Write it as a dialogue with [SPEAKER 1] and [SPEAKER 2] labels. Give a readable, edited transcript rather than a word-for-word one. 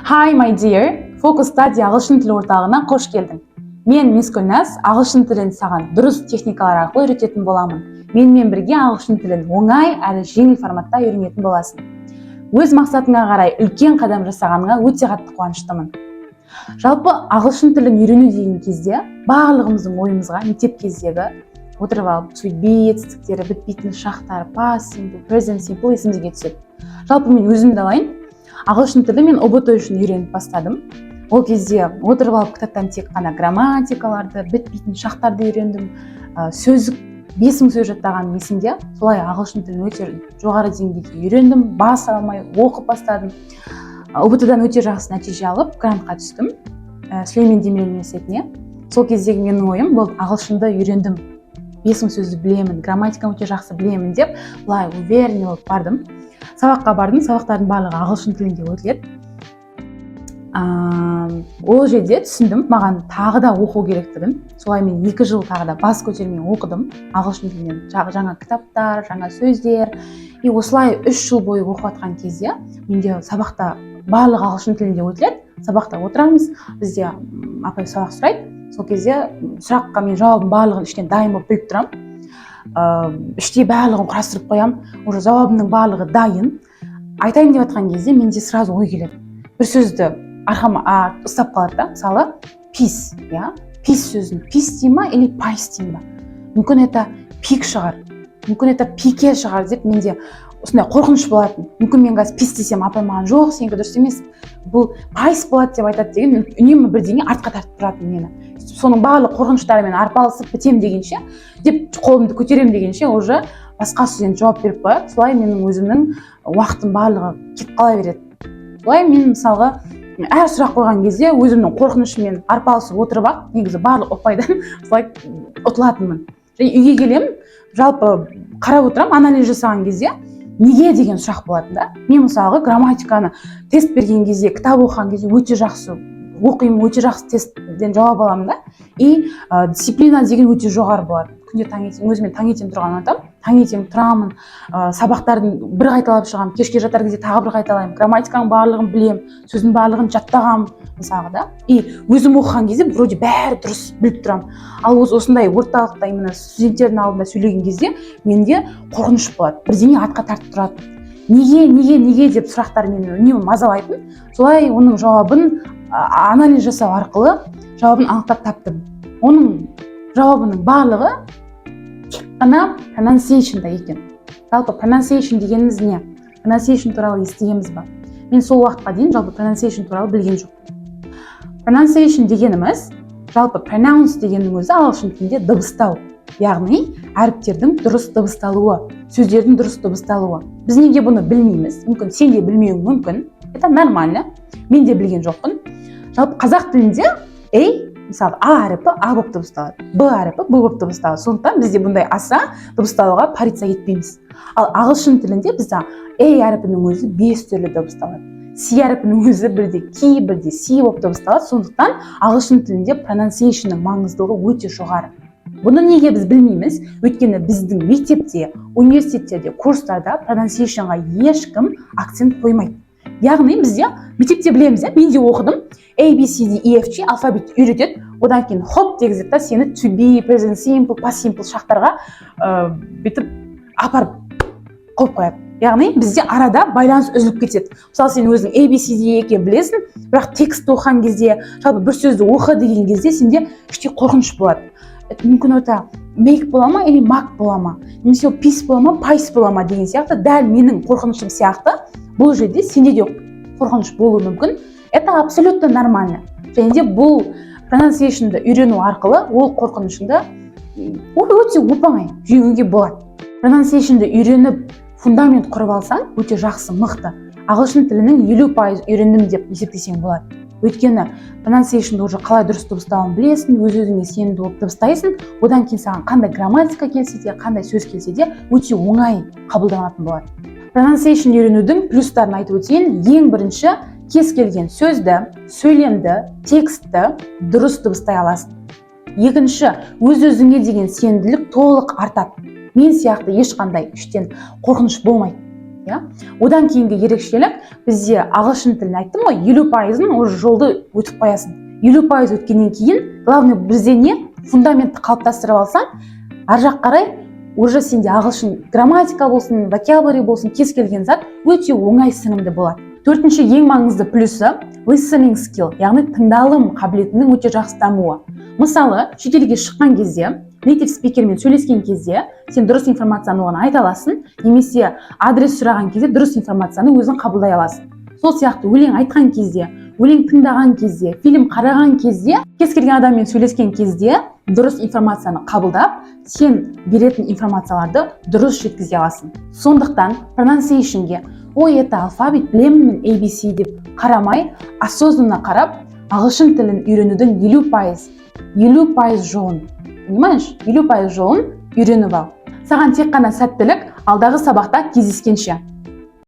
[SPEAKER 1] Hi, my dear! Focus Study ағылшын тілі орталығына қош келдің. Мен Мисс Гүлназ, ағылшын тілін саған дұрыс техникалар арқылы үйрететін боламын. Менімен бірге ағылшын тілін оңай әрі жеңіл форматта үйренетін боласың. Өз мақсатыңа қарай үлкен қадам жасағаныңа өте қатты қуаныштымын. Жалпы, ағылшын тілін үйрену деген кезде барлығымыздың ойымызға мектеп кездегі отырып алып to be етістіктері, бітпейтін шақтар, past simple, present simple есімізге түседі. Жалпы, мен өзімді алайын. Ағылшын тілі мен ҰБТ үшін үйреніп бастадым. Ол кезде отырып алып кітаптан тек қана грамматикаларды, бітпейтін шақтарды үйрендім. Сөздік, 5000 сөз жаттағаным есімде. Солай ағылшын тілін өте жоғары деңгейде үйрендім, бас алмай оқып бастадым. ҰБТ дан өте жақсы нәтиже алып, грантқа түстім Сүлеймен Демирел университетіне. Сол кездегі менің ойым болды: ағылшынды үйрендім, 5000 сөзді білемін, грамматиканы өте жақсы білемін деп, былай уверенный болып бардым. Сабаққа бардым, сабақтардың барлығы ағылшын тілінде өтіледі. Ол жерде түсіндім маған тағы да оқу керектігін. Солай мен 2 жыл тағы да бас көтермей оқыдым ағылшын тілінен, жаңа кітаптар, жаңа сөздер. И осылай 3 жыл бойы оқып жатқан кезде менде сабақта барлығы ағылшын тілінде өтіледі. Сабақта отырамыз, бізде апай сабақ сұрайды. Сол кезде сұраққа мен жауабын барлығын іштен дайын болып біліп тұрамын, іштей барлығын құрастырып қоямын, уже жауабымның барлығы дайын. Айтайын деп жатқан кезде менде сразу ой келеді, бір сөзді арқама ұстап қалады да. Мысалы, peace, иә, peace сөзін peace дей ма или pice дей ма? Мүмкін, это пик шығар, мүмкін, это пике шығар деп менде осындай қорқыныш болатын. Мүмкін, мен қазір peace десем, апай маған: «Жоқ, сенікі дұрыс емес, бұл pice болады», – деп айтады деген үнемі бірдеңе артқа тартып тұратын мені. Соның барлық қорқыныштарымен арпалысып бітемін дегенше, деп қолымды көтеремін дегенше, уже басқа студент жауап беріп қояды. Солай менің өзімнің уақытым барлығы кетіп қала береді. Солай мен, мысалға, әр сұрақ қойған кезде өзімнің қорқынышыммен арпалысып отырып ақ, негізі барлық ұпайдан солай ұтылатынмын. Және үйге келемін, жалпы қарап отырамын, анализ жасаған кезде неге деген сұрақ болатын да. Мен, мысалға, грамматиканы тест берген кезде, кітап оқыған кезде өте жақсы оқимын, өте жақсы тесттен жауап аламын да. И дисциплина деген өте жоғары болады. Күнде таңертең, өзіме таңертең тұрған ұнатамын, таңертең тұрамын, сабақтардың бір қайталап шығамын, кешке жатар кезде тағы бір қайталаймын, грамматиканың барлығын білемін, сөздің барлығын жаттағанмын, мысалға да. И өзім оқыған кезде вроде бәрі дұрыс біліп тұрамын. Ал осындай орталықта, именно студенттердің алдында сөйлеген кезде менде қорқыныш болады, бірдеңе артқа тартып тұратын. Неге, неге, неге деп сұрақтар мені үнемі мазалайтын. Солай оның жауабын анализ жасау арқылы жауабын анықтап таптым. Оның жауабының барлығы тек қана pronunciation-да екен. Жалпы, pronunciation дегеніміз не? Pronunciation туралы естігенбіз ба? Мен сол уақытқа дейін жалпы pronunciation туралы білген жоқпын. Pronunciation дегеніміз, жалпы pronounce дегеннің өзі ағылшын тілінде дыбыстау, яғни әріптердің дұрыс дыбысталуы, сөздердің дұрыс дыбысталуы. Біз неге бұны білмейміз? Мүмкін, сен де білмеуің мүмкін, это нормально, мен де білген жоқпын. Жалпы, қазақ тілінде a, мысалы, а әріпі а болып дыбысталады, б әріпі б болып дыбысталады. Сондықтан бізде бұндай аса дыбысталуға париться етпейміз. Ал ағылшын тілінде бізде a әріпінің өзі бес түрлі дыбысталады, c әріпінің өзі бірде ки, бірде си болып дыбысталады. Сондықтан ағылшын тілінде pronunciation-ның маңыздылығы өте жоғары. Бұны неге біз білмейміз? Өйткені біздің мектепте, университеттерде, курстарда pronunciation-ға ешкім акцент қоймайды. Яғни бізде мектепте білеміз, иә, мен де оқыдым, A, B, C, D, E, F, G алфавитті үйретеді. Одан кейін хоп дегізеді да, сені to be, present simple, past simple шақтарға бүйтіп апарып қойып қояды. Яғни бізде арада байланыс үзіліп кетеді. Мысалы, сен өзің A, B, C, D екенін білесің, бірақ текстті оқыған кезде, жалпы бір сөзді оқы деген кезде сенде іштей қорқыныш болады. Это мүмкін, это make бола ма или мак бола ма, немесе ол peace бола ма, pice бола ма деген сияқты. Дәл менің қорқынышым сияқты бұл жерде сенде де қорқыныш болуы мүмкін, это абсолютно нормально. Және де бұл pronunciation-ды үйрену арқылы ол қорқынышыңды ол өте оп оңай жеңуге болады. Pronunciation-ды үйреніп, фундамент құрып алсаң, өте жақсы, мықты ағылшын тілінің 50% үйрендім деп есептесең болады. Өйткені pronunciation-ды уже қалай дұрыс дыбыстауын білесің, өз өзіңе сенімді болып дыбыстайсың. Одан кейін саған қандай грамматика келсе де, қандай сөз келсе де, өте оңай қабылданатын болады. Pronunciation үйренудің плюстарын айтып өтейін. Ең бірінші, кез келген сөзді, сөйлемді, текстті дұрыс дыбыстай аласың. Екінші, өз өзіңе деген сенімділік толық артады. Мен сияқты ешқандай іштен қорқыныш болмайды. Иә, одан кейінгі ерекшелік: бізде ағылшын тілін айттым ғой, 50%-ын уже жолды өтіп қоясың. 50% өткеннен кейін, главный бізде не, фундаментті қалыптастырып алсаң, ар жақ қарай уже сенде ағылшын грамматика болсын, vocabulary болсын, кез келген зат өте оңай, сіңімді болады. Төртінші ең маңызды плюсы — listening skill, яғни тыңдалым қабілетінің өте жақсы дамуы. Мысалы, шетелге шыққан кезде native спикермен сөйлескен кезде сен дұрыс информацияны оған айта аласың немесе адрес сұраған кезде дұрыс информацияны өзің қабылдай аласың. Сол сияқты өлең айтқан кезде, өлең тыңдаған кезде, фильм қараған кезде, кез келген адаммен сөйлескен кезде дұрыс информацияны қабылдап, сен беретін информацияларды дұрыс жеткізе аласың. Сондықтан pronunciation ге «Ой, это алфавит, білемін мен ABC» деп қарамай, осознанно қарап, ағылшын тілін үйренудің 50%, 50% жолын, понимаешь, 50% жолын үйреніп ал. Саған тек қана сәттілік! Алдағы сабақта кездескенше!